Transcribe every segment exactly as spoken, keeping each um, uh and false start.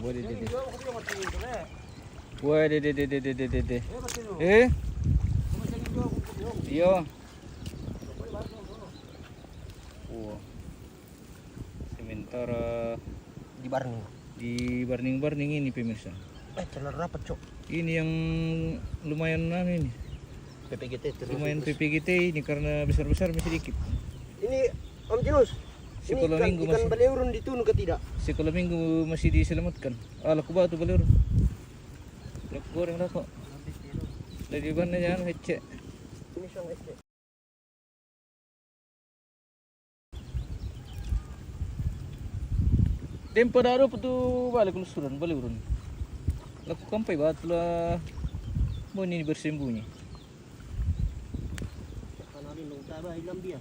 Wah, deh, deh, deh. Wah, deh, deh, deh, deh, deh, deh, deh, deh. Eh? Iya. Wah. Sementara di Barning. Di Barning-Barning ini, pemirsa. Eh, celana rapat, Cok. Ini yang lumayan, anu, ini. P P G T terus. Lumayan terus. P P G T ini karena besar-besar masih dikit. Ini, Om Jinus, ini sekolah ikan, minggu ikan masih, baleurun ditunu ke tidak? Sekolah minggu masih diselamatkan. Ah, laku batu baleurun. Laku goreng lah kok. Lebih banyak jangan hecek. Ini sang hecek. Dempa daru putu balik lusuran, balik urun. Laku kampai batu lah. Mau ini bersembunyi. Karena ini nung taba hilang dia.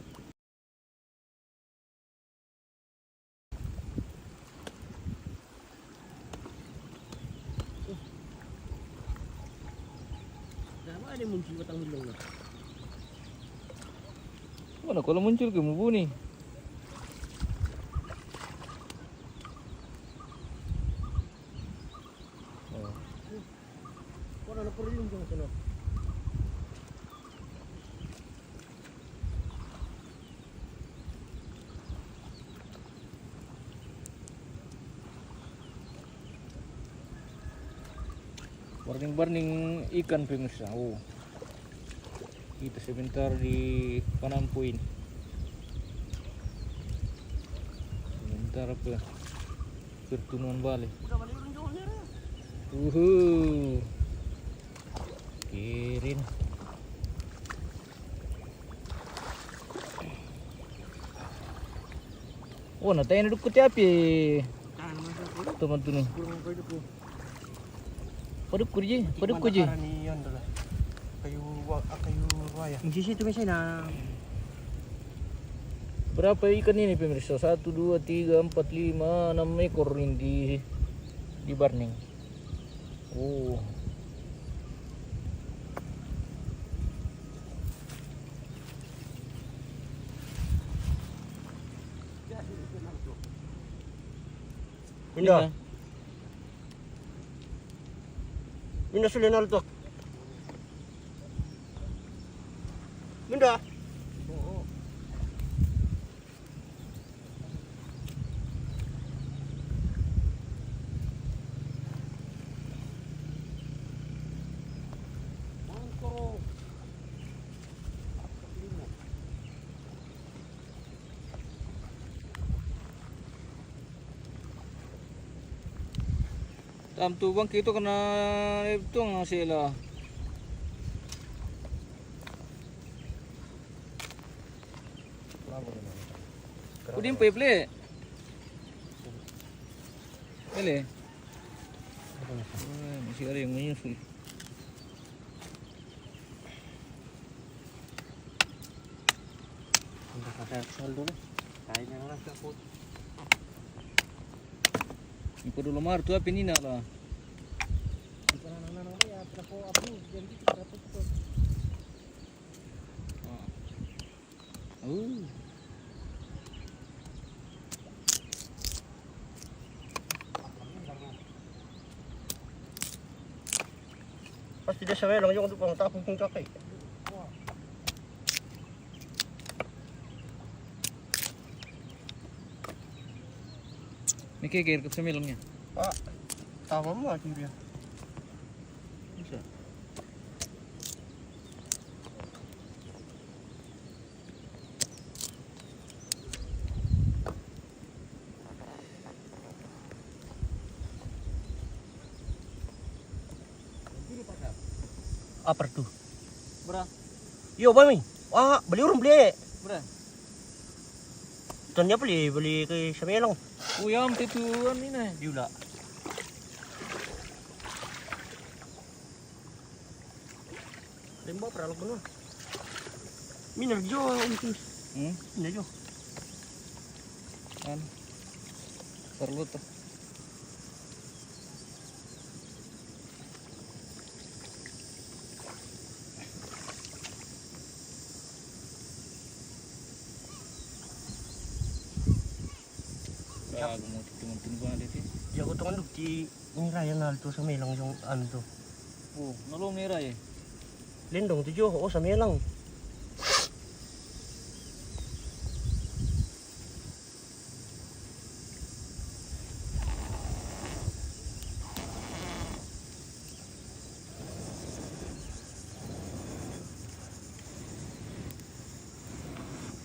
Kenapa ada muncul batang hilang lah? Mana kalau muncul ke mubuni? Oh. Kau nak perlu dong sana. Barning-barning ikan, pemirsa. Oh. Kita sebentar di panampu ini. Sebentar apa? Pertunuan bale. Uhu. Kirin. Oh, na tayo na dukut ya, pi. Teman tunu. Padukku ji, padukku ji. Kayu wa-, kayu raya. Di situ misalnya. Berapa ikan ini, pemirsa? Satu, dua, tiga, empat, lima, enam ekor ini di, di Barning. Oh. Pindah. Minda suli naltok. Minda. Tam tu bang kita kena itu ngasih lah. Udin pay play. Boleh. Masih ada yang menyusul. Udah kata saldo nih. Kayaknya nggak aku. Ipa dolo maru tu api nina la. Ipa nanang-nanang dia, pira ko apu, jadi kita dapat tu. Ah. Oh. Pasti dia sawelang yung untuk pangtapong kung kakay. Mikigir ka sa milong niya. Ah, tama mo, ah, Julia. Isa. Apa tu? Bra. Yo, bami. Wah, beli urung beli. Bra. Tanya beli, beli ke Samelong. Oh, ya, itu anu ini. Diula. Rimba peralok benar. Mina jo, Om Tus. Hmm? Mina jo. Kan. Perlu tuh. Sa Mau titu mantun balik sih. Jago tongan duk ti ini raya nal tu samelang jong anu tu. Oh, nalong ni raya. Lendong tu jo, oh samelang.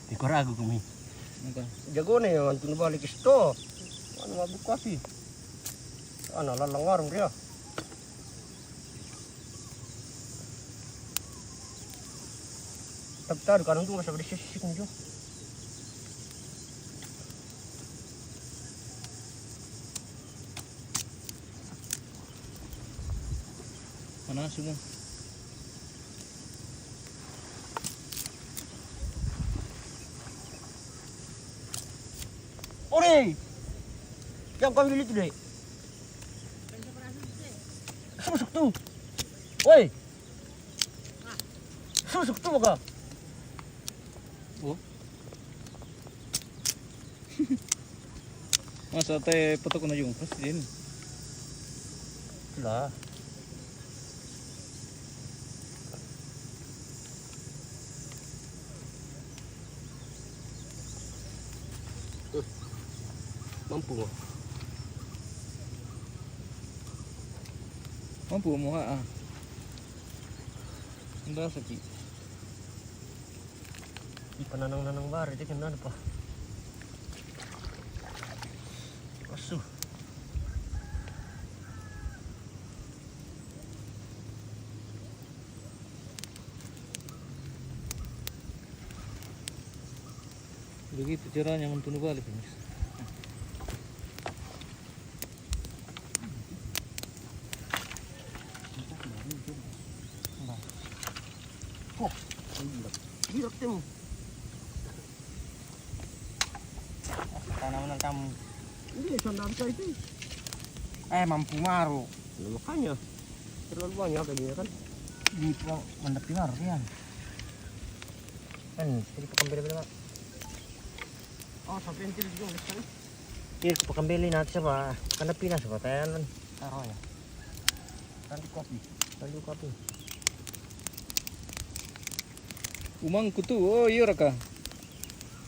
Di ko ragu kami. Jago ne, mantun balik isto. Anu mabuk kasi. Ana lalang warung dia. Tapi tadi kadang tu masa beri sisik ni jo. Mana semua? Ore! Yang kau beli tu deh. Susuk tu. Woi. Susuk tu maka. Oh. Masa te patok na yung presiden. Lah. Mampu mo. Mampu mo ha ah. Anda sakit. Ipananang-nanang bare, dia kena apa? Asu. Begitu caranya mantunu balik, guys. Oh, ini gila. Gila, Tim. Tanaman kamu. Ini sandal saya itu. Eh, mampu maru. Nah, makanya terlalu banyak kayak gini kan. Di pulau mantap di maru ya. Kan, jadi pakai beda-beda, Pak. Oh, sampai nanti juga sekali. Iya, ke Pekanbaru nanti siapa? Karena pindah siapa? Thailand. Taruh ya. Nanti kopi. Nanti kopi. Umang kutu, oh iya raka.